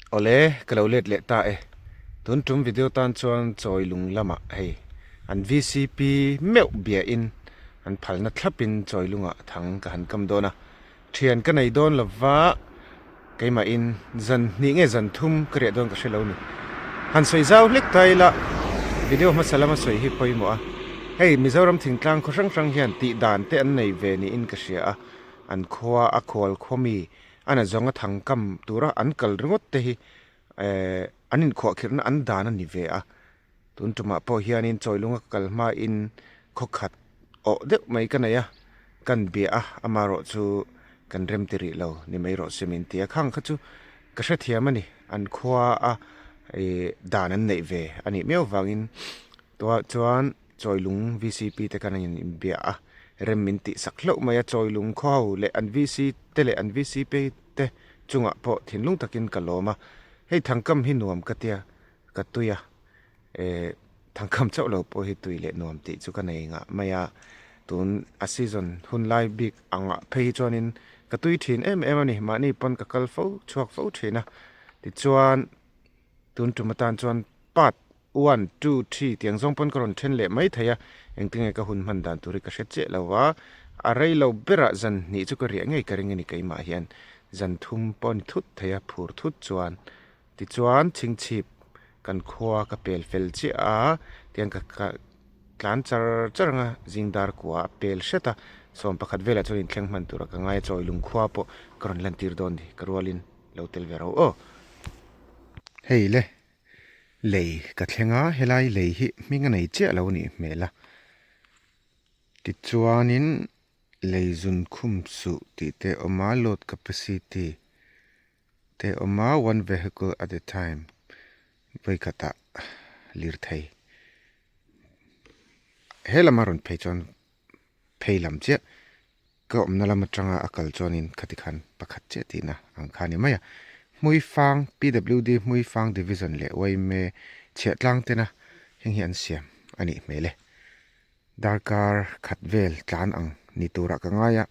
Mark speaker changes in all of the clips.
Speaker 1: Awle, ka lo let leh ta e. Tun tum video tan chuan chawi lung lamah hei an vcp meuh biahin an phalna thlapin chawi lungah thang ka han kam dawn a. Thian ka nei dawn lova keimahin zan hnih nge zan thum ka riah dawn ka hre lo ni. Han sawi zau hlek ta ila video hmasa lama sawi hi pawimawh a. Hei Mizoram thingtlang khaw hrang hrang hian tih dan te an nei ve niin ka hria a, an khua a khual khaw mi A na zawnga thang kam tura an kal ringawt te hi eh an inkhuahkhirhna an dan a ni ve a. Tun tumah pawh hianin Chawilunga ka kal hmain khaw khat awh deuh mai ka nei a, kan bia a, amaherawh chu kan rem ti rih lo ni mai rawh se min ti a. Khang kha chu ka hrethiam a ni, an khua a ih dan an neih ve a nih miau vangin Tuah chuan Chawilung vcp te khan an inbia a, rem min tih sak hlauh mai a, Chawilung khaw ho leh an VC te leh an vcp te chungah pawh thinlung takin ka lawm a, hei Thangkam hi nuam ka tia, ka tui a, eh Thangkam chauh lo pawh hi tui leh nuam tih chu ka nei ngah mai a, tun a season hun lai bik angah phei hi chuanin ka tui thin em em a ni, mahni pawn ka kal fo chhuak fo thin a, tichuan tun tum atan chuan part One, two, three tiang zawng pawn ka rawn then leh mai thei a, engtinge ka hun hman dan tur hi ka hre chiah lo va, a rei lo berah zan hnih chu ka riah ngei ka ring a ni keimah hian zan thum pawh a ni thut thei a, phur thut chuan tichuan chhingchhip kan khua ka pel fel chiah a, tiang ka ka tlan char char ang a, zing dar kua a pel hret a, 11 velah chuan inthleng hman tura ka ngai a, chawi lung khua pawh ka rawn lantir dawn ni, ka rualin lo tel ve ro aw. Hei le. Lei ka thleng a, helai lei hi hming a nei chiah lo a nih hmel a. Tichuanin lei zun khum suh tih te a awm a, load capacity te a awm a, one vehicle at a time vawikhatah lirthei. He lama rawn phei chuan phei lam chiah Ka awmna lam atanga a kal chuanin khati khan pakhat chiah tihna ang kha a ni mai a. Hmuifang, PWD Hmuifang Division leh yma chhiahtlang tena heng hi an siam a nih hmel e. Darkar khat vel tlan ang ni turah ka ngai a,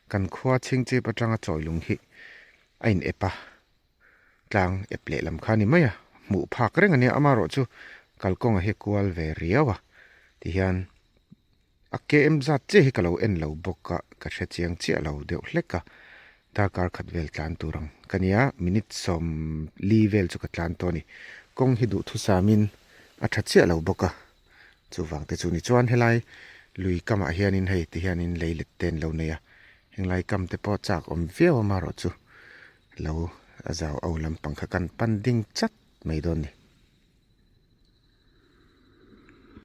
Speaker 1: kan khua chhingchip atanga chawilung hi a in ep a, tlang ep lehlam kha a ni mai a, hmuh phak reng a nia, amaherawh chu kalkawnga hi kual ve riau a tihian. A KM zat chiah hi ka lo en lo bawk a, ka hre chiang chiah lo deuh hlek a, darkar khat vel tlan tur ang ka nia, minute 40 vel chu ka tlan tawh a ni. Kawng hi duhthusamin a tha chiah lo bawk a, chuvang te chu ni chuan helai lui kamah hianin hei ti hianin lei let te an lo nei a, henglai kam te pawh chak awm viau amaherawh chu lo a zau au lampang kha kan pan ding chat mai dawn a ni.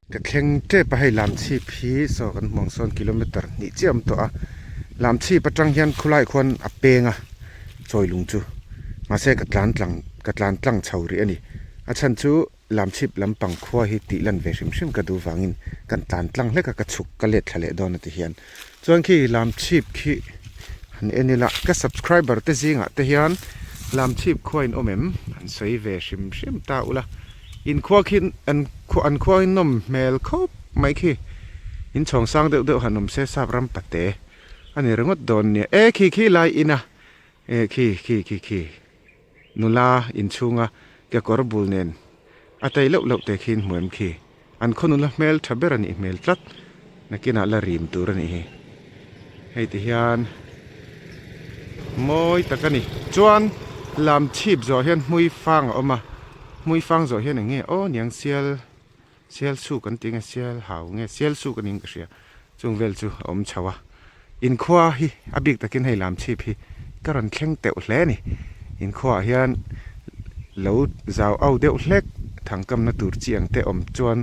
Speaker 1: Ka thleng tep a hei lamchhip hi saw kan hmuh ang sawn kilometer hnih chiah a awm tawh a lamchhip atang hian khulai khuan a peng a chawilung chu mahse ka tlan tlang ka tlan tlang chho rih a ni a chhan chu lamchhip lampang khua hi tih lan ve hrim hrim ka duh vangin kan tlan tlang hlek a ka chhuk ka let thla leh dawn a ti hian chuan khi lamchhip khi han en ila ka subscriber te zingah te hian lamchhip khua in awm em an sawi ve hrim hrim ta ula. Inkhua khi an an khua hi nawm hmel khawp mai khi inchhawng sang deuh deuh han awm se sap ram pate a ni ringawt dawn nia e khi khi lai in a e khi khi khi khi nula inchhunga kekawr bul nen a tei loh loh te khi in hmu em khi an khaw nula hmel tha ber a nih hmel tlat nakinah la rim tur a nih hi hei ti hian mawi tak a ni chuan lam chhip zawh hian hmui fang a awm a hmui fang zawh hian eng nge aw niang sial sial suk an tih nge sial hau nge sial suk a niin ka hria chung vel chu a awm chho a inkhua hi a bik takin hei lam chhip hi ka rawn thleng teuh hle a ni inkhuaah hian lo zau au deuh hlek thangkamna tur chi ang te awm chuan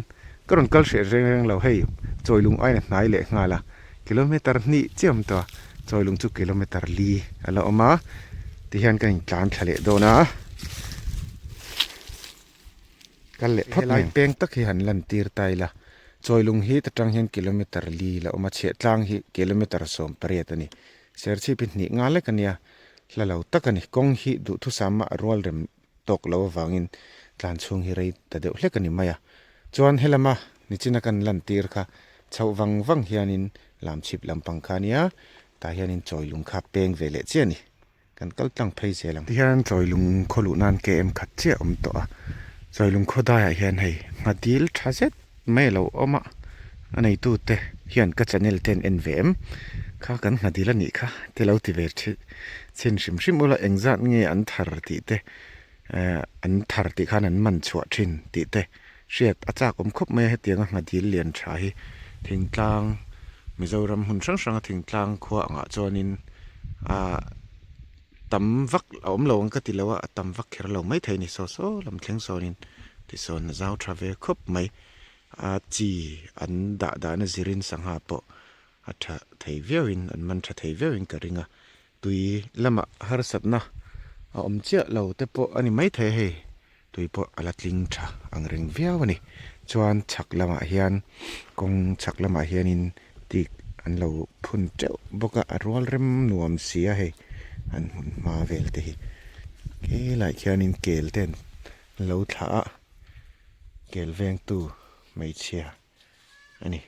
Speaker 1: Ka rawn kal hreh reng reng lo hei, Chawilung aiin a hnai leh nghal a, kilometer hnih chiah awm tawh a, Chawilung chu kilometer li a la awm a, tihian kan intlan thla leh dawn a, kal leh phawt mai ang. Helai peng tak hi han lan tir ta ila, Chawilung hi ta tang hian kilometer li la awm a, chhiahtlang hi kilometer 18 a ni, Serchhip hi hnih nga lek a nia, hla lo tak a ni, kawng hi duhthusam a rual rem tawk lo avangin tlan chhung hi rei ta deuh hlek a ni mai a. Chuan helama nichina kan lantir kha chhoh vang vang hianin lamchhip lampang kha a nia, tah hianin chawilung kha peng ve leh chiah a ni. Kan kal tlang phei zel ang. Tihian Chawilung khaw luh nan KM khat chiah a awm tawh a, Chawilung khaw daiah hian hei nghadil tha zet mai a lo awm a, a neitute hian ka channel te an en ve em? Kha kan nghadil a nih kha te lo ti ve chhin hrim hrim ula engzat nge an thar tih te eh an thar tih khan an man chhuah thin tih te hriat a chak awm khawp mai a hetianga nghadil lian tha hi thingtlang Mizoram hmun hrang hranga thingtlang khua angah chuanin ah tam vak a awm lo ang ka ti lo a a tam vak kher lo maithei a ni saw saw lam thleng sawnin tisawn a zau tha ve khawp mai a chi an dah dahna zirin sangha pawh a tha thei viauin an man tha thei viauin ka ring a tui lamah harsatna a awm chiah lo te pawh a ni maithei a hei. Tui pawh a la tling tha ang reng viau a ni. Chuan chhak lamah hian kawng chhak lamah hianin tik an lo phun teuh bawk a, a rual rem nuam si a hei an hmun hma vel te hi. Helaiah khianin kel te an lo thlah a, kel vengtu hmeichhia a ni.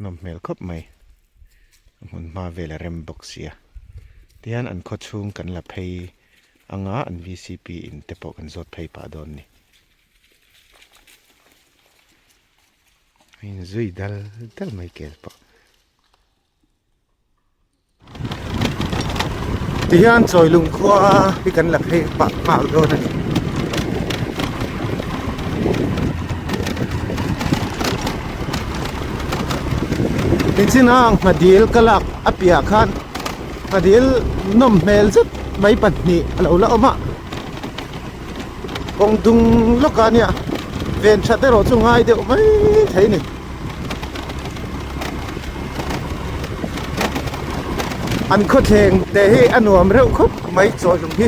Speaker 1: Nawm hmel khawp mai. A hmun hma vel a rem bawk sia. Tihian an khaw chhung kan la phei anga an vcp in te pawh kan zawt phei pah dawn ni. A inzui dal dal mai kel pawh. Tihian Chawilung khua hi kan la phei pah nghal dawn a ni. Tichina nghadil ka lak a piah khan nghadil nawm hmel zet mai pahnih a lo la awm a, kawng dung lawkah nia ven that erawh chu ngai deuh mai thei a ni. An khawthleng te hi a nuam reuh khawp mai chawhlum hi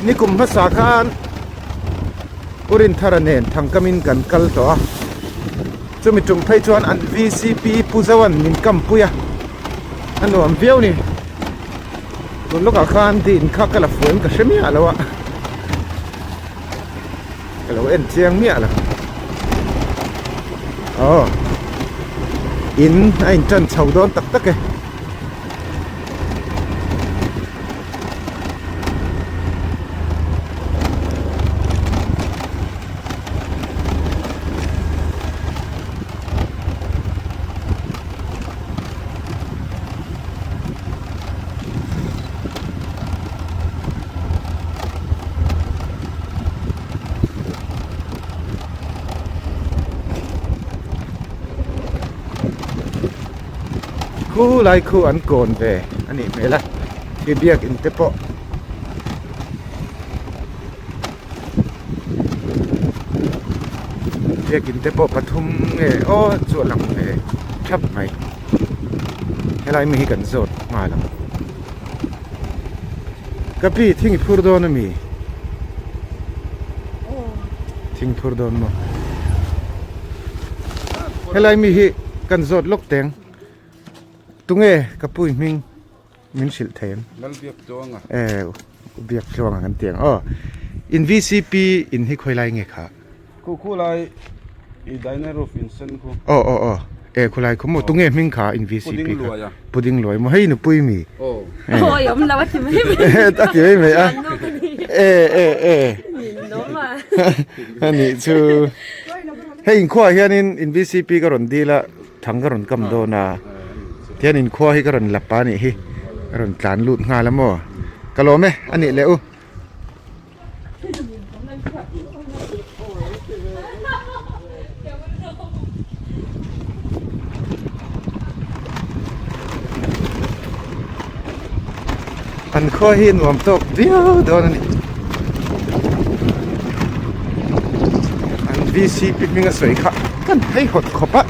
Speaker 1: nikum hmasa khan Urinthara nen thangkamin kan kal tawh a chumi tum phei chuan an vcp Pu Zoan min kampui a a nuam viau ni tun lawkah khan din kha ka la fuh em ka hre miah lo a. Ka lo en chiang miah lo. Aw. In a in tan chho dawn tak tak e. Khu lai khu an kawn ve a nih hmel a khi biakin te pawh biakin te pawh pathum nge aw chu a lang ve thap mai helai mi hi kan zawt nghal ang. Ka pi thing i phur dawn ami? Thing phur dawn maw? Helai mi hi kan zawt lawk teng. Tunge ka pu i hming min hrilh thei em?
Speaker 2: Lalbiak Tluanga.
Speaker 1: Eh, Biak Tluanga kan ti ang. Aw, in VCP in hi khawi lai nge kha?
Speaker 2: Khu khu lai i diner roof in sen khu.
Speaker 1: Aw aw aw e khu lai khu maw tunge hming kha in VCP kha.
Speaker 2: Puding luai a.
Speaker 1: Puding luai maw hei nupui mi.
Speaker 2: Aw.
Speaker 3: Aw i awm lo a ti mai mai.
Speaker 1: A ti mai mai a. E e e.
Speaker 3: Min awm a.
Speaker 1: Ani chu hei inkhua hianin in VCP ka rawn dil a thang ka rawn kam dawn a. Tihian inkhua hi ka rawn lap a nih hi ka rawn tlan lut nghal a maw. Ka lawm e anih leh u. An khua hi nuam tawk viau dawn a ni. An VCP hming a sawi kha kan phei hawt khawp a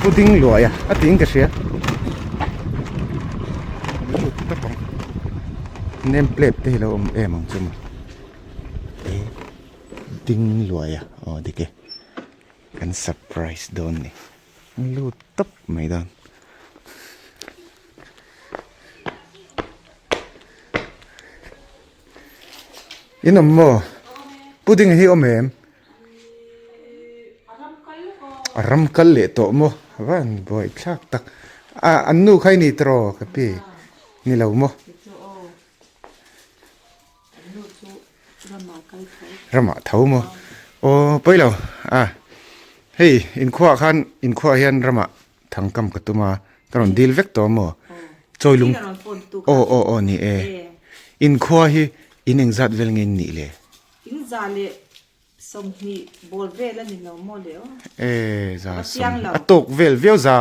Speaker 1: pudding luai a a tiin ka hria. Lut tawp ang. Name plate te hi lo awm em ang chu maw e ding luai a aw dik e kan surprise dawn ni lut tawp mai dawn. In awm maw pudding hi awm em a ram kal leh tawh maw a van buai thlak tak a an nu kha i ni tawh ka pi. Ni lo maw? Ramah tho maw? Aw pawi lo a hei inkhuaah khan inkhuaah hian ramah thangkam ka tum a ka rawn dil vek tawh maw? Chawilung aw aw aw ni e inkhua hi in engzat vel nge in nih le?
Speaker 4: 20 ball vel a ni lo maw le aw.
Speaker 1: E za sawm a tawk vel viau za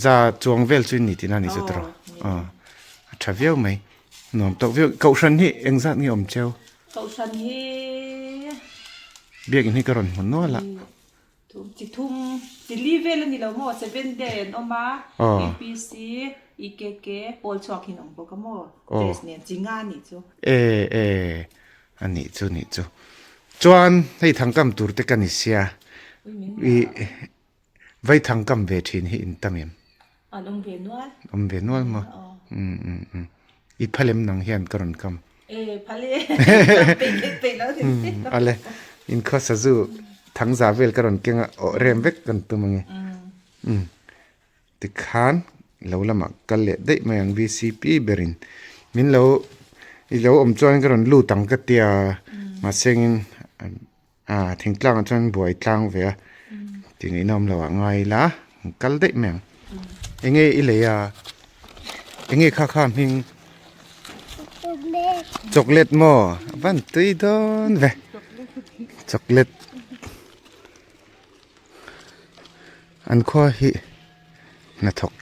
Speaker 1: za chuang vel chu ni tihna ni chu tawrh aw a tha viau mai nuam tawk viau kohhran hi engzat nge awm cheu
Speaker 4: kohhran hi
Speaker 1: biakin hi ka rawn hmu nual a
Speaker 4: chi thum chi li vel a ni lo maw seven day an awm a APC EKK pawl chhuak hi an awm bawk a maw dress nen chi nga a nih chu
Speaker 1: e e A nih chu nih chu. Chuan hei thangkam tur te ka ni sia. I vai thangkam ve thin hi in tam em?
Speaker 4: An awm ve nual.
Speaker 1: Awm ve nual maw? Um um um. I phalem nang hian ka rawn kam.
Speaker 4: E phale. Peih leh peih lo ni.
Speaker 1: Ale in khaw sazu thangza vel ka rawn keng a awh rem vek kan tum ange. Um. Tikhan lo lamah kal leh daih mai ang VCP berin min lo i lo awm chuan ka rawn lut ang ka tia mahse engin ah thingtlang ah chuan buai tlang ve a tih ngaihna awm lo ah ngai ila an kal daih mai ang enge i lei a enge kha kha hming chocolate maw a van tui dawn ve chocolate. An khua hi hnathawk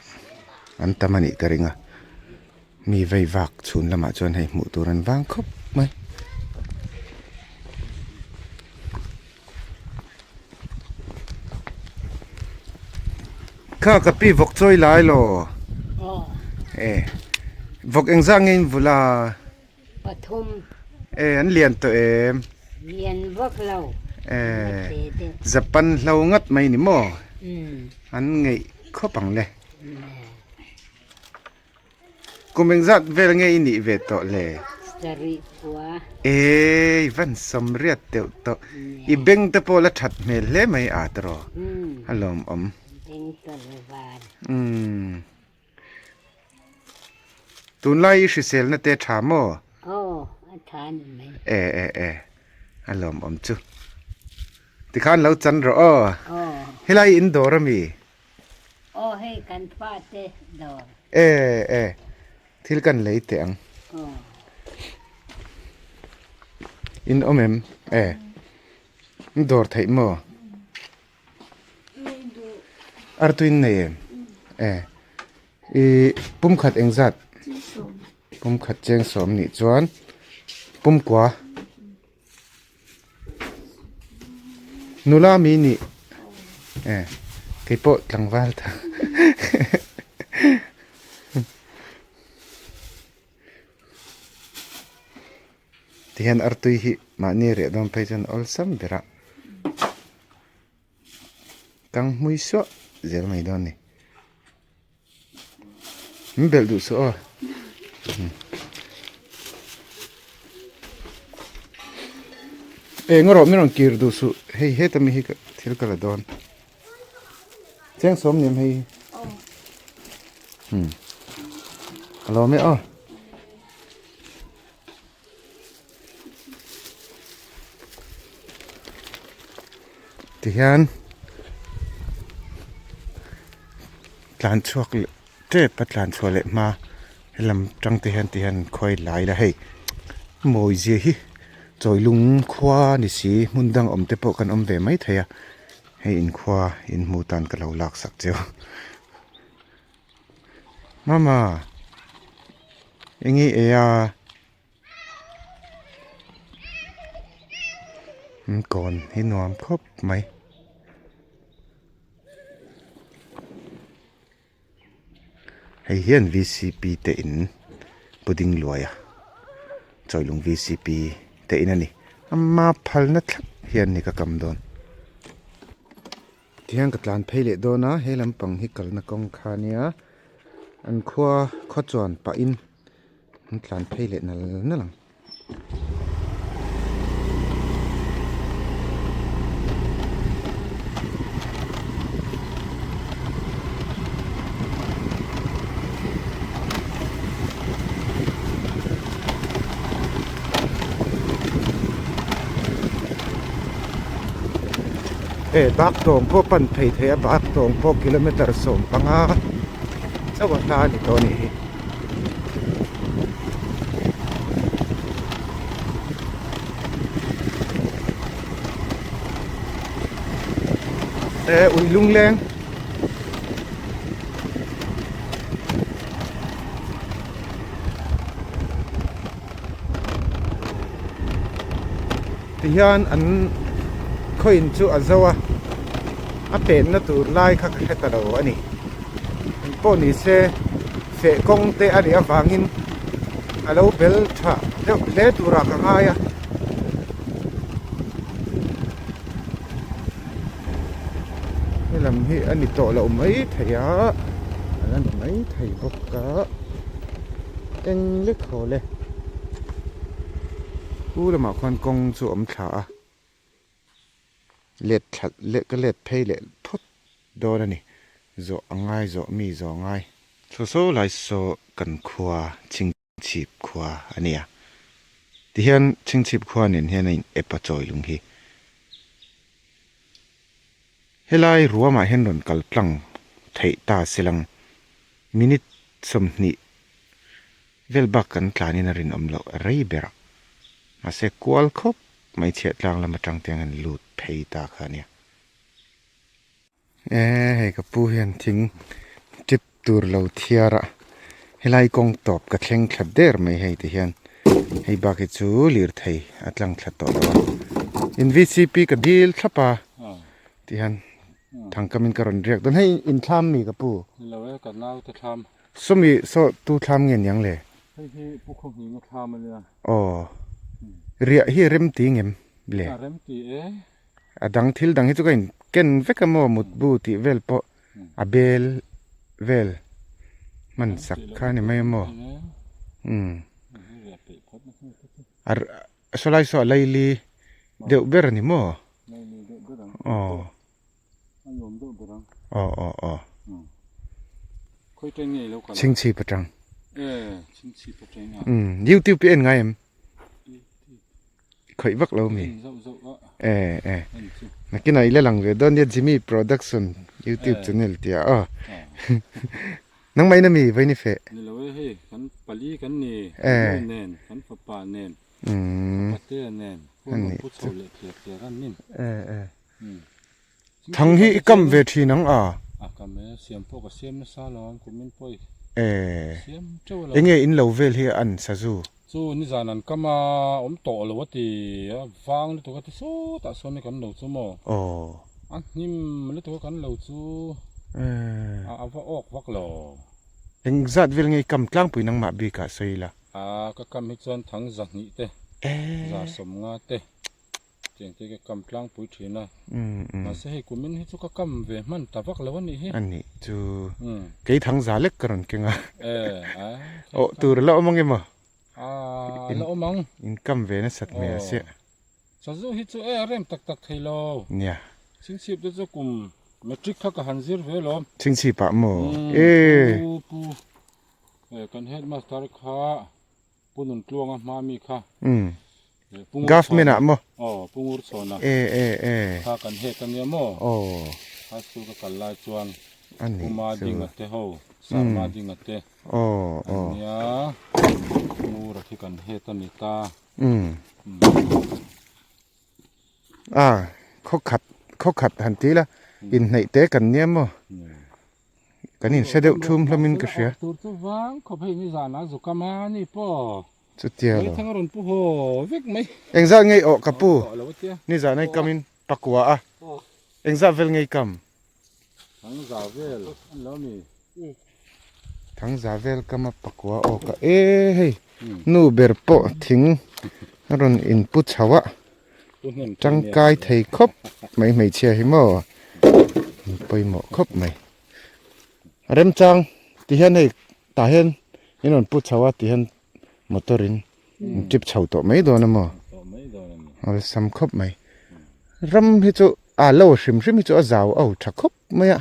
Speaker 1: an tam a nih ka ring a, mi vei vak chhun lamah chuan hei hmuh tur an vang khawp mai. Kha ka pi vawk chawi lai law e vawk engzah nge in vul a?
Speaker 5: Pathum.
Speaker 1: E an lian tawh em?
Speaker 5: Lian vak lo.
Speaker 1: E Japan hlo ngat mai ni maw? An ngeih khawp ang le. Kum engzat vel nge i nih ve tawh le?
Speaker 5: Sarih khua.
Speaker 1: E i van sawmriat deuh tawh. I beng te pawh la that hmel hle mai a tawrh. A lawmawm.
Speaker 5: Beng tawrh var.
Speaker 1: Umm. Tunlai i hriselna te tha maw?
Speaker 5: Aw, a tha ni mai.
Speaker 1: E e e, a lawmawm chu. Tikhan lo chan rawh aw.
Speaker 5: Aw.
Speaker 1: Helai in dawr ami?
Speaker 5: Aw, hei kan fate dawr.
Speaker 1: E e, thil kan lei teh ang.
Speaker 5: Aw.
Speaker 1: In awm em? E, in dawr theih maw? Artuin nei em? E. I pumkhat engzat? Pumkhat cheng sawm nih chuan pumkua nula mi nih e keipawh tlangval ta Tihian artui hi mahni reh dawn phei chuan awlsam ber a kang hmui suah zel mai dawn a ni. Min belh duh suh aw. Eng erawh min rawn kir duh suh hei heta mi hi thil ka la dawn. Cheng sawm niam hei hmm a lawm e aw. Tihian tlan chhuak leh tep a tlan chhuah leh hma helam tang te hian tihian khawi lai la hei mawi zia hi chawilung khua ni si hmun dang awm te pawh kan awm ve mai thei a hei inkhua inhmu tan ka lo lak sak cheu mama enge ei a. An kawn hi nuam khawp mai. Hei hian V_C_P te in pudding luai a chawilung V_C_P te in a ni ama phalna thlap hian ni ka kam dawn. Tihian ka tlan phei leh dawn a he lampang hi kalna kawng kha ania an khua khaw chuan pahin. An tlan phei leh nal nal ang. E Baktawng pawh pan phei thei a, Baktawng pawh kilometer 15 chauh a hla a ni tawh a nih hi. E ui lungleng. Tihian an khawiin chu a zo a, a penna tur lai kha ka hre ta lo a ni. Engpawh ni se feh kawng te a nih avangin a lo bel tha deuh hle turah ka ngai a. Helam hi a ni tawh loh mai thei a, a la ni mai thei bawk a, eng lek haw le. Pu lamah khuan kawng chu a awm thla a, let thla leh ka let phei leh phawt dawn a ni, zawh a ngai zawh mi zawh a ngai. Saw saw lai saw kan khua chhing chhip khua a ni a, tihian chhingchhip khua nen hian a in ep a chawi lung hi. Helai ruamah hian rawn kal tlang theih ta se lang minute 20 vel bak kan tlanin a rinawm loh rei ber a, mahse kual khawp mai chhiah tlang lam atang te hian an lut phei ta kha a nia. E hei ka pu hian thing tip tur lo thiar a helai kawng tawp ka thleng thla der mai hei ti hian hei bak hi chu lirthei a tlang thla tawh lo a in vcp ka dil thlap a ti hian thangkam in ka rawn riak dawn hei in thlam mi ka pu
Speaker 2: Nilo e ka nau te thlam
Speaker 1: sawmi saw tu thlam nge niang le
Speaker 2: hei hi pu khawhming a thlam a nia
Speaker 1: aw riah hi rem ti ngem le
Speaker 2: a rem ti e.
Speaker 1: A dang thil dang hi chu ka in ken vek a maw mutbu tih vel pawh a bel vel hman sak kha a ni mai a maw umm a sawlai saw a laili deuh ber a ni maw aw aw aw aw chhingchhip atang umm youtube hi en ngai em. Khawih vak lo mi. E e. Nakinah i la lang ve dawn nia Jimmy Production YouTube channel tia aw. Nangmah in ami vawi ni feh.
Speaker 2: Ni lo e hei kan pali kan ni nu nen kan fapa nen patea nen huan pu chho leh thler thler an nin.
Speaker 1: E e. Thang hi i kam ve thin ang a.
Speaker 2: A kam e, siam pawh ka siam nasa lo ang kumin pawh i
Speaker 1: E.
Speaker 2: siam teuh a lo.
Speaker 1: Enge in lo vel hi an sazu?
Speaker 2: Chu nizan an kam a, awm tawh lo a ti a, vang lutuk a ti sawtah sawn kan lo chu maw?
Speaker 1: Aw.
Speaker 2: A hnim lutuk a kan lo chu
Speaker 1: E.
Speaker 2: A va awk vak lo.
Speaker 1: Eng zat vel nge i kam tlangpui nangmah bikah sawi la?
Speaker 2: A, ka kam hi chuan thang 200 te, 150 te. Chengte ka kam tlangpui thin a, mahse hei kumin hi chu ka kam ve hman ta vak lo a nih hi.
Speaker 1: A nih chu kei thang za lek ka rawn keng a.
Speaker 2: E a.
Speaker 1: Awh tur a la awm ang emaw?
Speaker 2: A la awm ang.
Speaker 1: In kam ve nasat hmel sia.
Speaker 2: Sazu hi chu e a rem tak tak thei lo.
Speaker 1: Nia.
Speaker 2: Chhingchhip te chu kum matric kha ka han zir ve lawm.
Speaker 1: Chhingchhip ah maw? E.
Speaker 2: Pu pu kan headmaster kha Pu Nuntluanga hma mi kha.
Speaker 1: Umm. Government ah maw?
Speaker 2: Aw, Pu Ngurchhawna.
Speaker 1: E e e.
Speaker 2: Kha kan het a nia maw?
Speaker 1: Aw.
Speaker 2: High school ka kal lai chuan
Speaker 1: A nih
Speaker 2: Pu
Speaker 1: chu.
Speaker 2: Madinga te ho, Sir Madinga te.
Speaker 1: Aw aw.
Speaker 2: An nia. Ngura khi kan het a ni ta.
Speaker 1: Umm. A, khaw khat, khaw khat han ti la, inhnaih te kan nia maw? Kan inhre deuh thum hlawmin ka hria.
Speaker 2: Tur chu vang khawp hei ni zanah zu kam a ni pawh.
Speaker 1: Chutia lo.
Speaker 2: Thang a rawn pu haw vek mai.
Speaker 1: Engzat ngei awh ka pu. Ni zan ai kamin pakua a. Engzat vel ngei kam.
Speaker 2: Thang za vel an lo mi.
Speaker 1: Thang za vel kam a pakua aw ka e hei nu ber pawh thing a rawn inpu chho a. Tangkai thei khawp mai hmeichhia hi maw an pawimawh khawp mai remchang ti hian hei tah hian in rawn pu chho a ti hian motor in an trip chho tawh mai dawn a maw awlsam khawp mai ram hi chu a lo hrim hrim hi chu a zau au tha khawp mai a.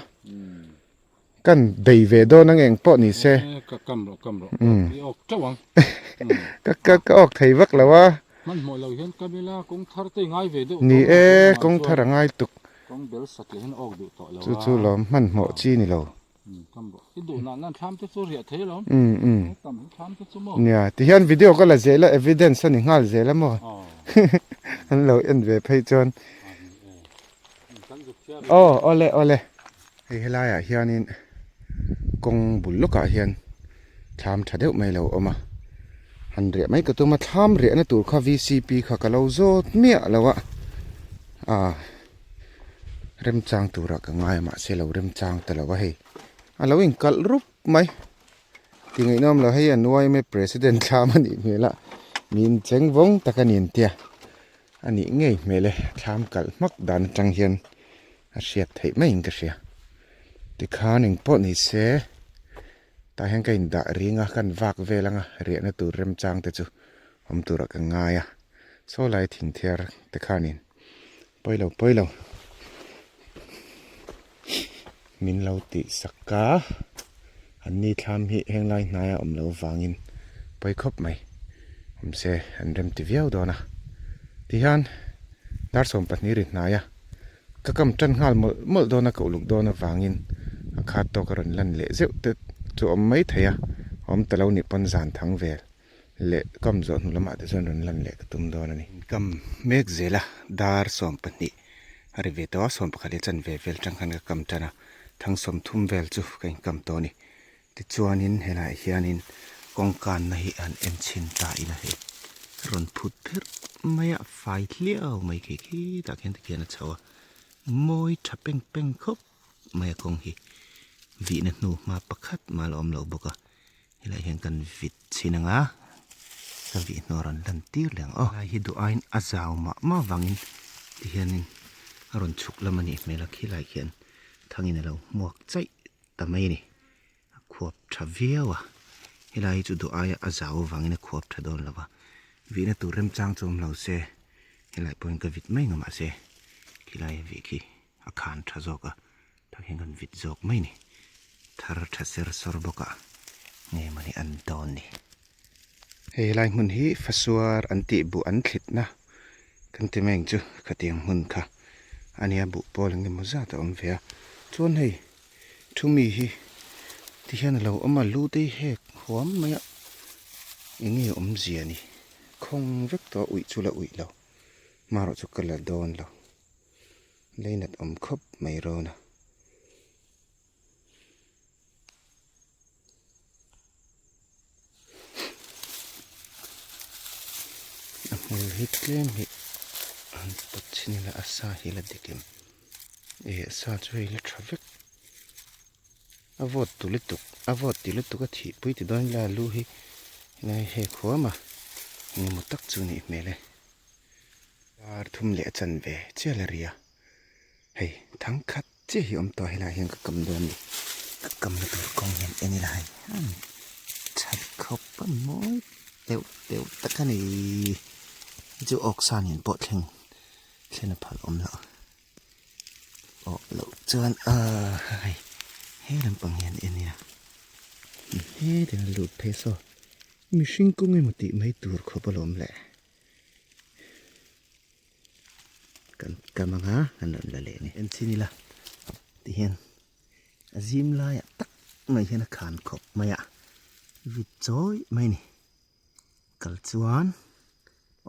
Speaker 1: Kan bei ve dawn ang eng pawh ni se.
Speaker 2: Ka kam rawh kam rawh. I awk teuh ang.
Speaker 1: Ka ka ka awk thei vak lo a.
Speaker 2: Hmanhmawh lo hian kam ila kawng thar te i ngai ve deuh.
Speaker 1: Ni e kawng thar a ngai tuk.
Speaker 2: Kawng bel satliah hian awk duh tawh lo a.
Speaker 1: Chu chu lawm hmanhmawh chi ni lo.
Speaker 2: Kam rawh. I duh nah nan thlam te chu riah thei alawm. Tam hi thlam te chu maw.
Speaker 1: Nia, tihian video ka la zel a, evidence a ni nghal zel a maw. An lo en ve phei chuan. Aw, awle awle. Hei helaiah hianin kawng bul lawkah hian thlam tha deuh mai lo awm a. Han riah mai ka tum a, thlam riahna tur kha VCP kha ka lo zawt miah lo a. Aa. Remchang turah ka ngai a mahse lo remchang ta lo a hei a lo inkalh rup mai ti ngaihnawm lo hei an yma president thlam a nih hmel a min cheng vawng tak a ni an tia a nih ngei hmel e thlam kalh hmak dan atang hian a hriat theih maiin ka hria tikhan engpawh ni se tah hian ka indah ring a kan vak vel anga riahna tur remchang te chu awm turah ka ngai a saw lai thingthiar te khanin. Pawi lo pawi lo min lo tih sak a an ni thlam hi heng lai hnaia awm loh vangin pawi khawp mai awm se an rem ti viau dawn a tihian dar 12 ri hnaia ka kam tan nghal mawlh mawlh dawn a ka uluk dawn avangin a khat tawk a rawn lan leh zeuh te chu a awm mai thei a awm ta lo nih pawn zan thang vel. Leh kam zawh hnu lamah te chuan rawn lan leh ka tum dawn a ni. Kam mek zela dar 12 a ri ve tawh a, 11 leh chanve vel tang khan ka kam tan a, thang 30 vel chu ka inkam tawh a ni. Tichuanin helaiah hianin kawngkanna hi an en chhin ta ila hei rawn phut pherh mai a, fai hliau mai khi khitah khian tikhian a chho a, mawi tha peng peng khawp mai a kawng hi vihna hnu hma pakhat mah la awm lo bawk a. Helai hian kan vit chhin ang a, ka vih hnu a rawn lan tir leh ang aw. Helai hi duh aiin a zau mah mah avangin tihianin a rawn chhuk lam a nih hmel a, khilai khian thangin a lo hmuak chaih ta mai a ni. A khuap tha viau a, helai hi chu duh aia a zau avangin a khuap tha dawn lo va, vihna tur remchang chu awm lo se helai pawhin ka vit mai ang a mahse khilai a vih khi a khan tha zawk a. Tah hian kan vit zawk mai ni. Thar tha ser sawr bawk a nge mawni an dawn ni. Hei helai hmun hi fasuar an tih buh an thlitna kan ti mai ang chu khatiang hmun kha a nia buh pawl eng emaw zat a awm ve a. Chuan hei thu mi hi ti hian a lo awm a lu te hi hek huam mai a eng nge awmzia ni khawng vek tawh a uih chu la uih lo marawh chu ka la dawn lo. Leinat awm khawp mai rawn a. A hmul hi tlem hi an pawt chhin ila a sa hi la dik em? Eh a sa chu hei la tha vek. A vawt tu lutuk a vawt ti lutuk a thih pui ti dawn ila a lu hi helai hek huam a engemaw tak chu nih hmel e. Dar thum leh a chanve chiah la ri a, hei thang khat chiah hi awm tawh a helaiah hian ka kam dawn a ni. Ka kamna tur kawng hian en ila hei an that khawp a mawi deuh deuh tak a ni. Hei chu awksa nen pawh thleng thlen a phal awm loh awh loh chuan aaa hei he lampang hian en ila hetiang a lut phei saw mihring kawng emaw tih mai tur khawp alawm le. Kan kam anga kan rawn la leh a ni. En chin ila tihian a zim laiah tak mai hian a khan khawp mai a, vit chawi mai a ni. Kal chuan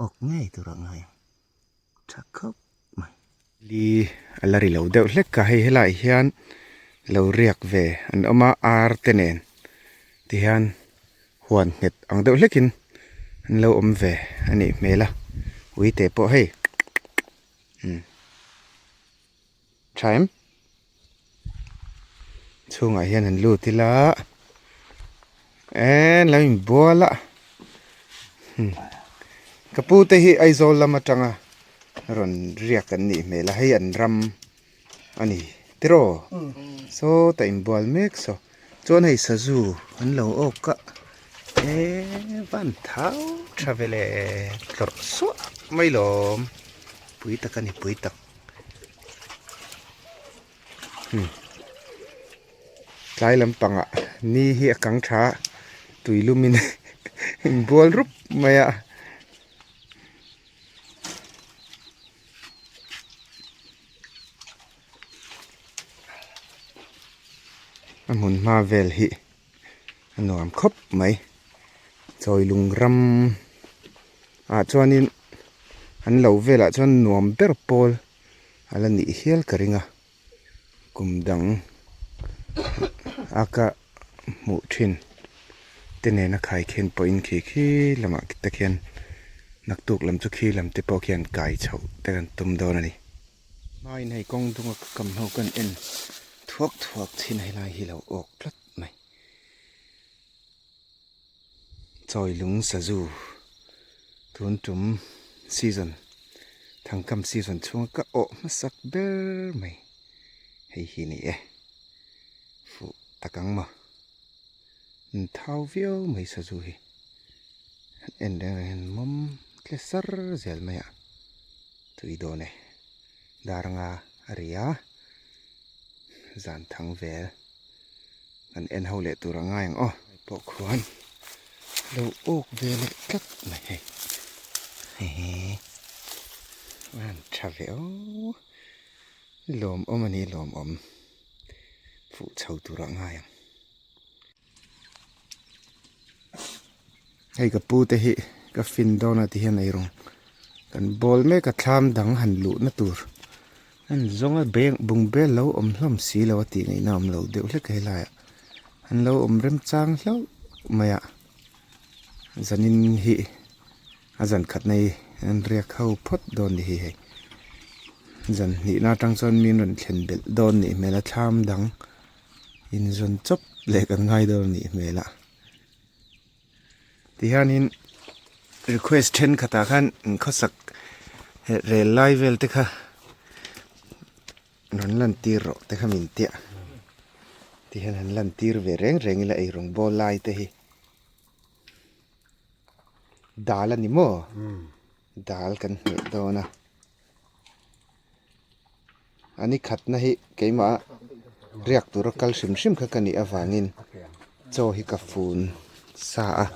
Speaker 1: awk ngei tur a ngai ang tha khawp mai. Li a la ri lo deuh hlek a, hei helaiah hian lo riak ve an awm a ar te nen tihian huan nghet ang deuh hlekin an lo awm ve a nih hmel a uite pawh hei umm tha em chhungah hian an lut ila eee lo inbual a ka pu te hi Aizawl lam atanga rawn riak an nih hmel a hei an ram a ni tiraw sawtah inbual mek saw chuan hei sazu an lo awk a eee van thau tha ve le tlawrh suah mai lawm pui tak a ni pui tak. Tlai lampangah ni hi a kang tha a tui lumin inbual rup mai a. A hmun hma vel hi a nuam khawp mai. Chawilung ram ah chuanin an lo velah chuan nuam ber pawl a la nih hial ka ring a. Kum dang a ka hmuh thin te nena khai khen pawhin khi khi lamah te khian naktuk lam chu khi lam te pawh khian kai chhoh te kan tum dawn a ni. Hmain hei kawng dunga ka kam ho kan en thuak thuak chin helai hi lo awk tlat mai. Chawilung sazu tun tum season thangkam season chhunga ka awh hmasak ber mai hei hi ni e fuh tak ang maw an thau viau mai sazu hi an en reng reng hian mawm tle sar zel mai a tui dawn e dar anga a ri a zan thang vel. Kan en ho leh tur a ngai ang aw. Hei pawh khuan lo awk ve leh tlat mai hei. Hehe an tha ve aw. Lawmawm a ni lawmawm. Fuh chho tur a ngai ang. Hei ka pu te hi ka fin dawn a ti hian ei rawng kan bawl mek a thlam dang han luh na tur an zawng a beng bung bel lo awm hlawm si lo a tih ngaihna awm lo deuh hlek a helaiah an lo awm rem chang hlauh mai a zanin hi a zan khat na hi an riak ho phawt dawn ni hi hei zan hnih na atang chuan mi an rawn thlen belh dawn nih hmel a thlam dang. Inzawn chawp leh kan ngai dawn a nih hmel a tihianin request thenkhatah khan khawsak rel lai vel te kha rawn lan tir rawh te kha min tia tihian han lan tir ve reng reng ila eirawng bawl lai te hi dal a ni maw dal kan hmeh dawn a. A ni khatna hi keimah riak tura kal hrim hrim kha ka nih avangin chaw hi ka fun sa a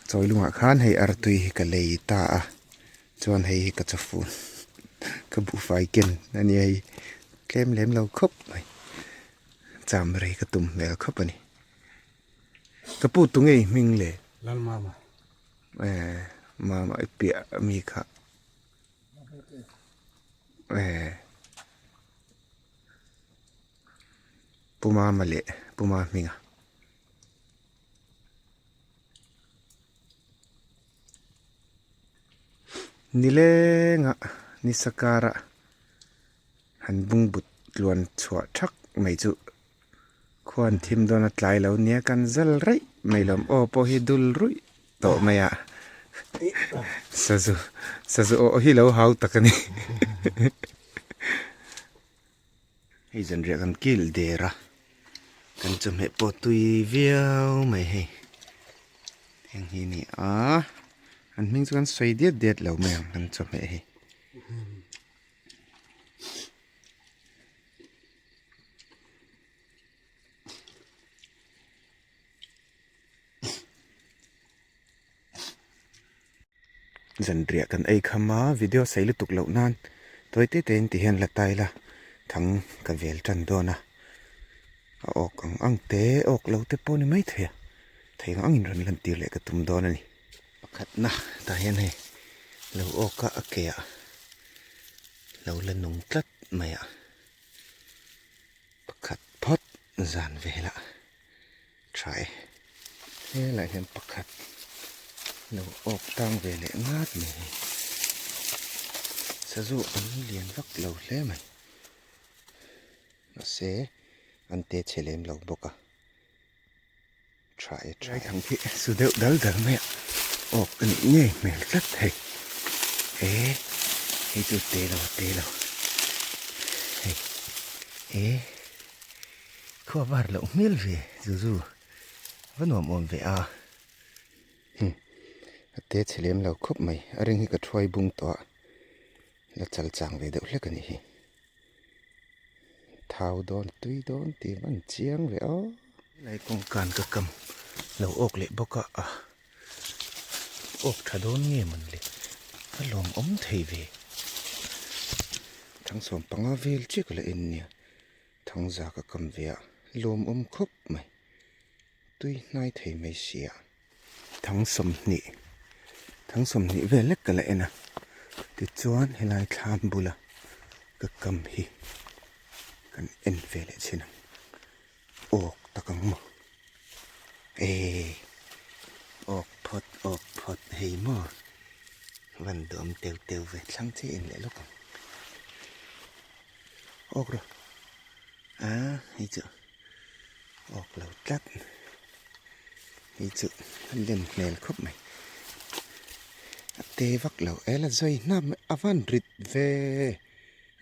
Speaker 1: chawi lungah khan hei artui hi ka lei ta a chuan hei hi ka chaw fun ka buhfai ken a nia hei tlem lem lo khawp mai cham rei ka tum hmel khawp a ni ka pu tu ngei hming le
Speaker 2: Lalmama.
Speaker 1: Eh mama i piah ami kha eh Pu Mama leh Pu Mahminga. Nilenga nisa kara han bungbut tluan chhuah thak mai chu Khuan thim dawn a tlai lo nia kan zal raih mai lawm aw pawh hi dul ruih tawh mai a sazu sazu aw hi lo hau tak a ni hei zanriah kan kil der a kan chawhmeh pawh tui viau mai hei heng hi a ni a an hming chu kan sawi diat diat lo mai ang kan chawhmeh hi. Zanriah kan ei kham a video sei lutuk loh nan tawi te te in ti hian la tai la thang ka vel tan dawn a a awk ang ang te awk lo te pawh a ni maithei a thei ang ang in rawn lan tir leh ka tum dawn a ni. Pakhatna tah hian hei lo awk a a ke ah lo la nung tlat mai a pakhat phawt zan velah tha e helaiah hian pakhat lo awk tang ve leh ngat mai hi sazu an lian vak lo hle mai mahse an te chhe lem lo bawk a. Tha e tha e. Thang khi su deuh dal dal mai a awk a nih ngei hmel tlat hei he hei chu te lo te lo hei he khua var loh hmel ve zu zu va nuam awm ve a hmm a te chhe lem lo khawp mai a ring hi ka thuai bung tawh a la chal chang ve deuh hlek a nih hi. Thau dawn tui dawn tih a van chiang ve aw. Helai kawngkan ka kam lo awk leh bawk a a awk tha dawn nge mawn le a lawm awm thei ve. Thangsawm panga vel chiah ka la en nia. Thangza ka kam ve a, lawmawm khawp mai. Tui hnai thei mai sia. Thang 20, thang 20 vel lek ka la en a. Tichuan helai thlam bula ka kam hi kan en ve leh chhin ang. Awk tak ang maw? Eee awk phawt awk phawt hei maw? Van duam teu teu ve thlang che in leh lawk ang. Awk rawh. A hei chu awk lo tlat. Hei chu a lem hmel khawp mai. A te vak lo e la zawi hnap mai a van rit ve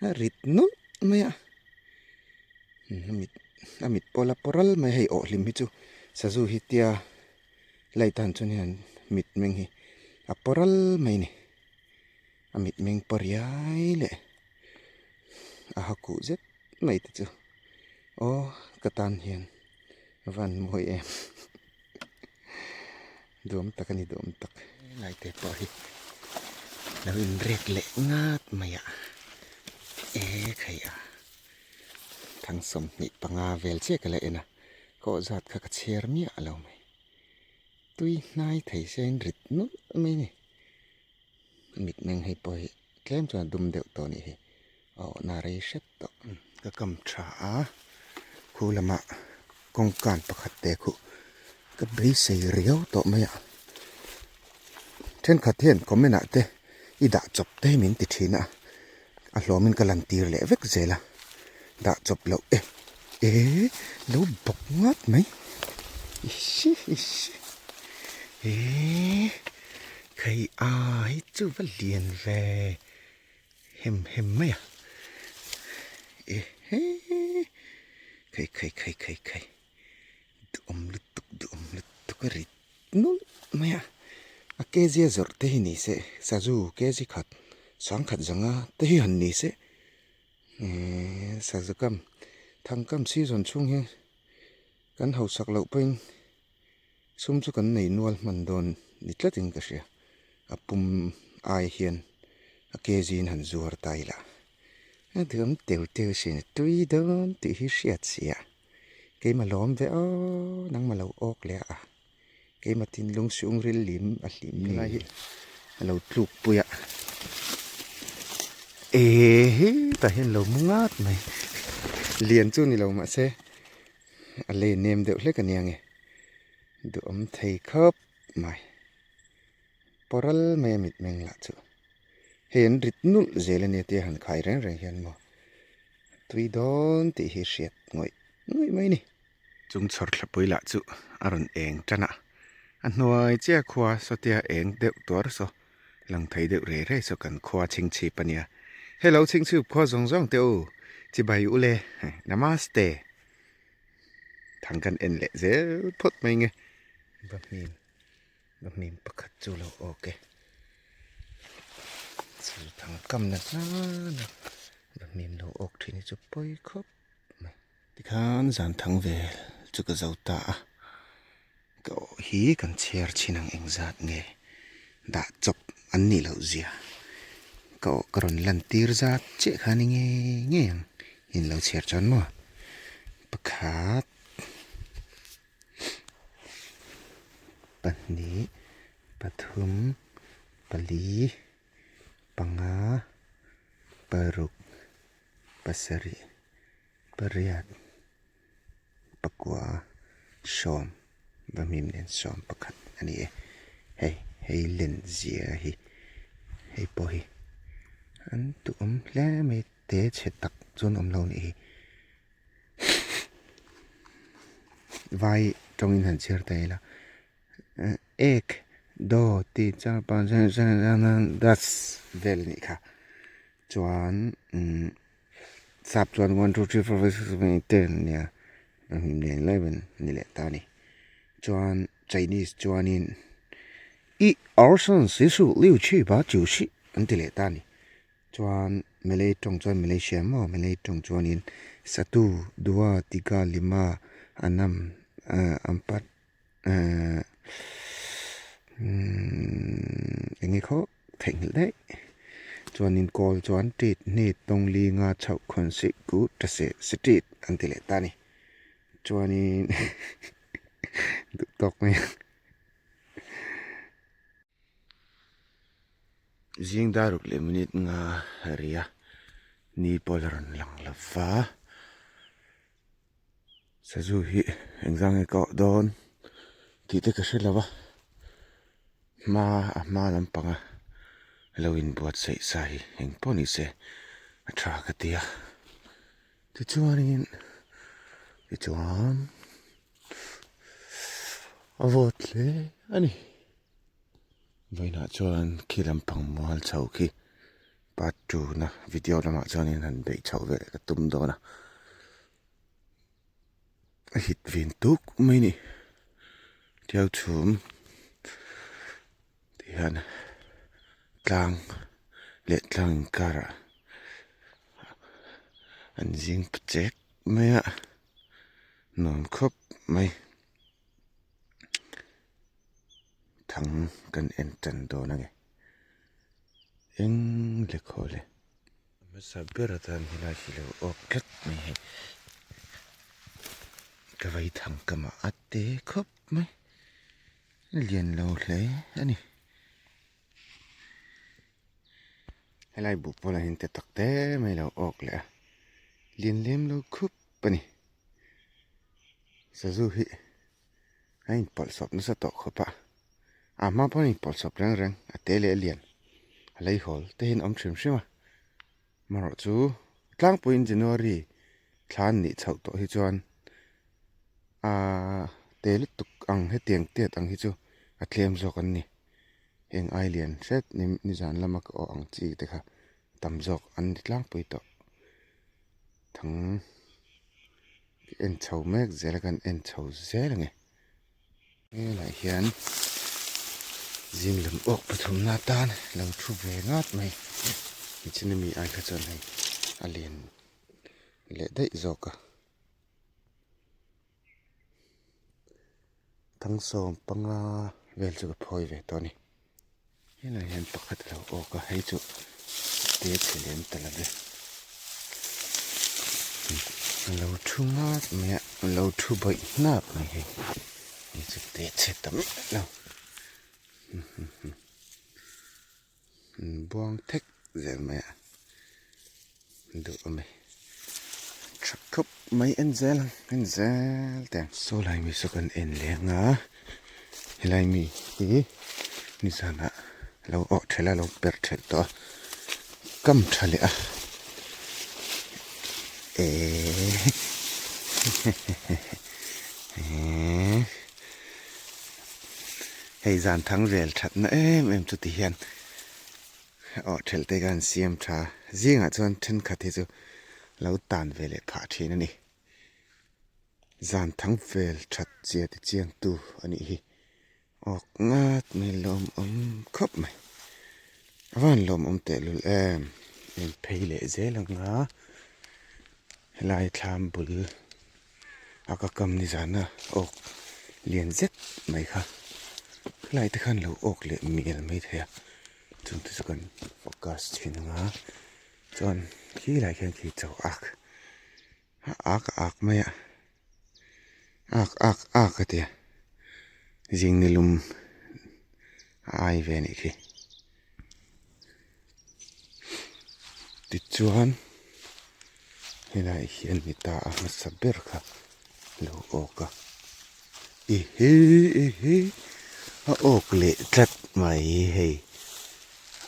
Speaker 1: a rit nawlh mai a. A mit a mit pawh la pawh ral mai hei awh hlim hi chu sazu hi tia light a han chuan hian mit meng hi a pawh ral mai a ni. A mit meng pawh riai leh a ha kuh zet mai te chu aw ka tan hian a van mawi em duam tak a ni duam tak. Helai te pawh hi lo inrek leh ngat mai a e khai a thang 25 vel chiah ka la en a kawh zat kha ka chhiar miah lo mai tui hnai thei se a inrit nawlh mai a ni. Mitmeng hei pawh hi tlem chuan a dum deuh tawh a nih hi a awhna rei hrep tawh. Ka kam tha a, khu lamah kawngkan pakhat te khuh ka beisei riau tawh mai a. Thenkhat hian comment ah te i dah chawp te hi min ti thin a, a hlawmin ka lantir leh vek zel a, dah chawp loh e eh lo bawk ngat mai ishi ishi eh. Hei a hi chu va lian ve hem hem mai a e he khai khai khai khai khai duhawm lutuk duhawm lutuk a rit nulh mai a a kg a zawrh te hi ni se sazu kg khat sangkhat zanga te hi han ni se ehh sazu kam thangkam season chhung hian kan hausak loh pawhin. Sum chu kan nei nual hman dawn ni tlatin ka hria. A pum ai hian a kg in han zuar ta ila. A duham teu teu sin a tui dawn tih hi hriat si a. Keimah lawm ve aw nangmah lo awk leh a. Keimah thinlung chhungril lim a hlim lai hi a lo tluk pui a. Ehe tah hian lo mu ngat mai. Lian chu ni lo mahse a lei nem deuh hlek a nia nge duhawm thei khawp mai pawral mai a mitmeng lah chu hei an rit nulh zel a nia tia han khai reng reng hian maw tui dawn tih hi hriat ngawih ngawih mai a ni. Chung chhawr thlapui lah chu a rawn eng tan a, a hnuai chiah khua sawtia eng deuh tuar saw lang thei deuh rei rei saw kan khua chhingchhip a nia. Hello chhingchhip khua zawng zawng teh u, chibai u le, namaste. Thang kan en leh zel phawt mai nge. Va hmim, va hmim pakhat chu lo awk e. Chu thang kam na hlan a, va hmim lo awk thin hi chu pawi khawp mai. Tikhan zan thang vel chu ka zo ta a, ka awh hi kan chhiar chhin ang engzat nge dah chawp an nih loh zia ka awh ka rawn lan tir zat chiah kha ni ngei ngei ang in lo chhiar chuan maw pakhat pahnih pathum pali panga paruk pasarih pariat pakua 10 vahmim nen 11 a ni e hei hei len zia hi hei pawh hi an duhawm hle mai te chhe tak chuan awm lo a nih hi vai tawngin han chhiar ta ila ek do ti char pa das vel a nih kha chuan umm. Sap chuan one two three four five six seven eight ten nia pahnih nen eleven ni leh ta a ni. Chuan Chinese chuanin i er san si su liu chi ba jiu xi an ti leh ta a ni. Chuan Malay tawng chuan Malaysia maw Malay tawng chuanin satu dua tiga lima anam empat eng nge khaw. Theihnghilh daih. Chuanin kawl chuan tit hnit tawng li nga chhoh khawn sih ku ta seh si tit an ti leh ta a ni. Chuanin duh tawk mai a. Zing dar ruk leh minute nga ri a, ni pawh la rawn lang lo va. Sazu hi engzang nge ka awh dawn tih te ka hre lo va, hma a hma lampanga lo inbuatsaih sa hi eng pawh ni se a tha ka ti a, tichuanin tichuan a vawt hle a ni. Vawiinah chuan khi lampang mual chho khi part two na video lamah chuanin han beih chhoh ve leh ka tum dawn a a hit vin tuk mai a ni tiau chhum ti hian tlang leh tlang inkarah an zing chek mai a nuam khawp mai. Thang kan en tan dawn a ni. Eng le khaw le. A hmasa ber atan helai hi lo awk tlat mai hei. Ka vai thang ka mah a te khawp mai. A lian lo hle a ni. Helai buh pawh lah hian te tak te mai lo awk leh a. Lian lem lo khup a ni. Sazu hi a inpawlh sawp nasa tawh khawp a, a hma pawh a inpawlh sawp reng reng a te leh a lian a lei hawl te hian a awm hrim hrim a, amaherawh chu tlangpuiin January thla an nih chhoh tawh hi chuan aaa te lutuk ang hetiang tiat ang hi chu a tlem zawk an ni, heng ai lian hret nizan lama ka awh ang chi te kha tam zawk an ni tlangpui tawh thang. En chho mek zel a kan en chho zel a ni helaiah hian zing lam awk pathumna atan lo thu ve ngat mai nichin ami ai kha chuan hei a lian leh daih zawk a thangsawm panga vel chu ka phawi ve tawh a ni. Helai hian pakhat a lo awk a hei chu te chhe lem ta lo ve a lo thu ngak mai a a lo thu bawih hnap mai hei hei chu te chhe ta miah lo an buang thek zel mai a duh a ni tha khawp mai en zel ang en zel teh ang saw lai mi saw kan en leng a helai mi hi nizanah lo awh thelh a lo per thelh tawh a kam tha leh a ehh hehe hei zan thang vel thatna em em chu ti hian Aw thelh te khan siam tha zingah chuan thenkhat hi chu lo tan ve leh phah thin a ni. Zan thang vel that zia ti chiang tu a nih hi. Awk ngat mai lawmawm khawp mai. A van lawmawm tehlul em. En phei leh zel ang a helai thlam bul a ka kam nizana awk lian zet mai kha helai te khan lo awk leh mial mai thei a chung te chu kan focus thin ang a chuan khi lai khian khi chaw ak a ak a ak mai a ak ak ak a tia zing ni lum a ai ve a nih khi. Tichuan helaiah hian ni ta a hmasa ber kha lo awk a ehe ehe a awk leh tlat mai hei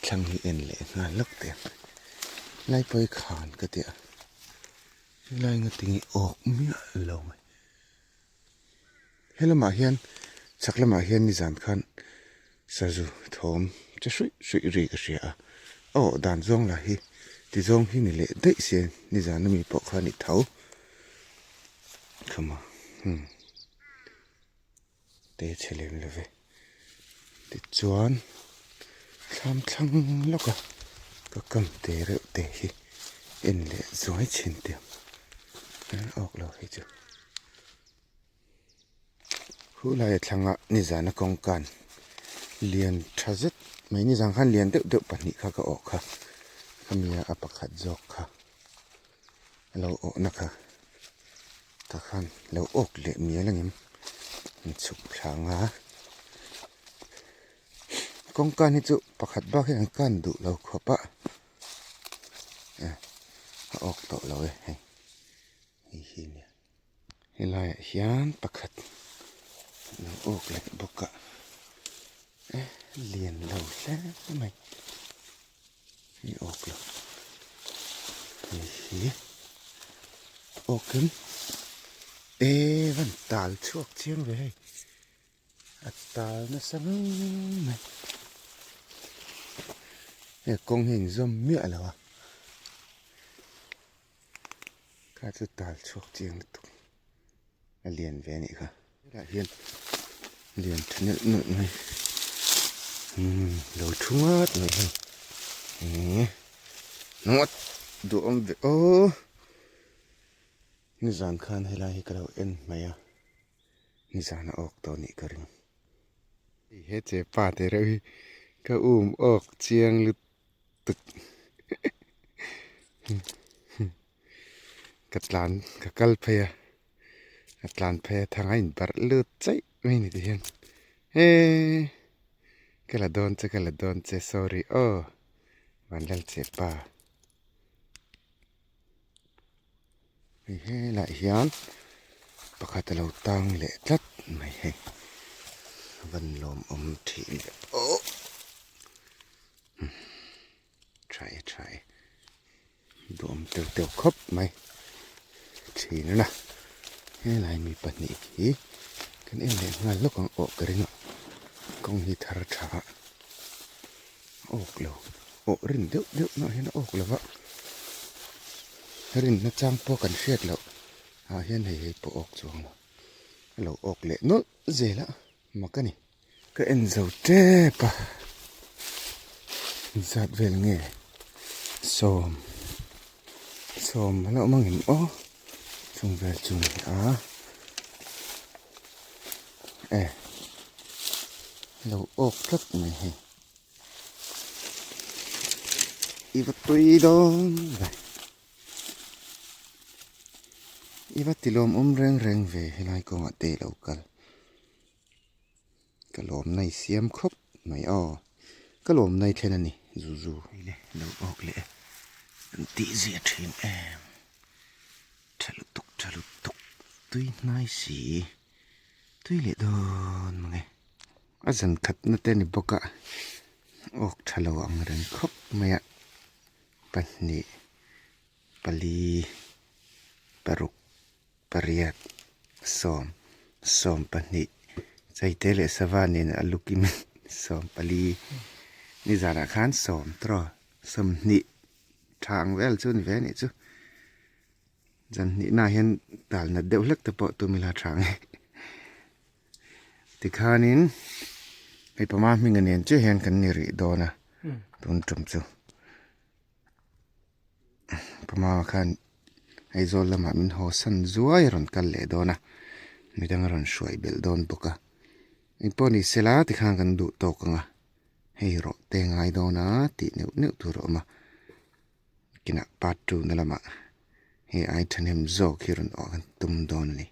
Speaker 1: thlang hi en leh nghal lawk teh ang helai pawh hi khan ka ti a helai nga tinge awk miah lo mai Helamah hian chhak lamah hian nizan khan sazu thawm che hruih hruih ri ka hria a, a awh dan zawng lah hi ti zawng hi ni leh daih se nizan ami pawh kha a ni tho khama hmm te chhe lem lo ve tichuan thlam thlang lawk a ka kam te reuh te hi en leh zuai thin teh ang a awk lo hi chu. Khu laia thlanga nizana kawngkan lian tha zet mai nizan khan lian deuh deuh pahnih kha ka awh kha. Khami a pakhat zawk kha a lo awhna kha tah khan lo awk leh mial ang em an chhuk thla ang a kawngka hi chu pakhat bak hi an kan duh lo khawp a a awk tawh lo e hei hei hi nia helaiah hian pakhat lo awk leh bawk a lian lo hle mai. Hei awk lo hei hi awk in e van tal chhuak chiang ve hei a tal nasa ngang mai hei kawng hi a inzawm miah lo a kha chu tal chhuak chiang lutuk. A lian ve a nih kha. Helaiah hian lian tha nelh nawlh mai umm lo thu ngat mai hei eee ngawt duhawm ve aw nizan khan helai hi ka lo en hmaih a nizan a awk tawh anih ka ring. Hei he che pa te reuh hi ka um awk chiang lut tuk ka tlan ka kal phei a ka tlan phei a thang a in barh lut chaih mai ni tihian hee ka la dawn che ka la dawn che sorry aw vanlal che pa hei helaiah hian pakhat a lo tang leh tlat mai hei a van lawmawm thin ve aw. Tha e tha e duhawm teuh teuh khawp mai thin a na helai mi pahnih hi kan en leh nghal lawk ang awh ka ring a kawng hi thar tha a awk lo awh rin deuh deuh nah hian a awk lo va rinna chang pawh kan hriat loh ah hian hei hei pawh awk chuang lo a lo awk leh nawlh zel a mak a ni. Ka en zo tep a, zat vel nge sawm sawm a la awm ang em aw chung vel chu ni a e lo awk tlat mai hei i va tui dawn ve i va ti lawmawm reng reng ve helai kawngah te i lo kal. Ka lawm nai siam khawp mai aw. Ka lawm nai thlen a ni zu zu. Hei le lo awk leh e. An tih zia thin em. Tha lutuk tha lutuk tui hnai si. Tui leh dawn mang e. A zan khat na te a ni bawk a. Awk tha lo ang reng khawp mai a. Pahnih pali paruk. Pariat, sawm, sawmpahnih, Chaite leh sava nen a lukim sawmpali nizanah khan sawm tawh sawmhnih tha ang vel chu ni ve a nih chu. Zanhnihnaah hian dal nat deuh hlek te pawh tum ila tha ang e. Tikhanin hei pama hminga nen chiah hian kan ni rih dawn a tun tum chu. Pama khan Aizawl lamah min haw san zuai a rawn kal leh dawn a, midang a rawn hruai belh dawn bawk a. Engpawh ni sela tikhan kan duh tawk ang a, hei rawh te ngai dawn a tih neuh neuh tur a awm a. Kinah part 2 na lamah hei ai thahnem zawk hi rawn awh kan tum dawn a ni.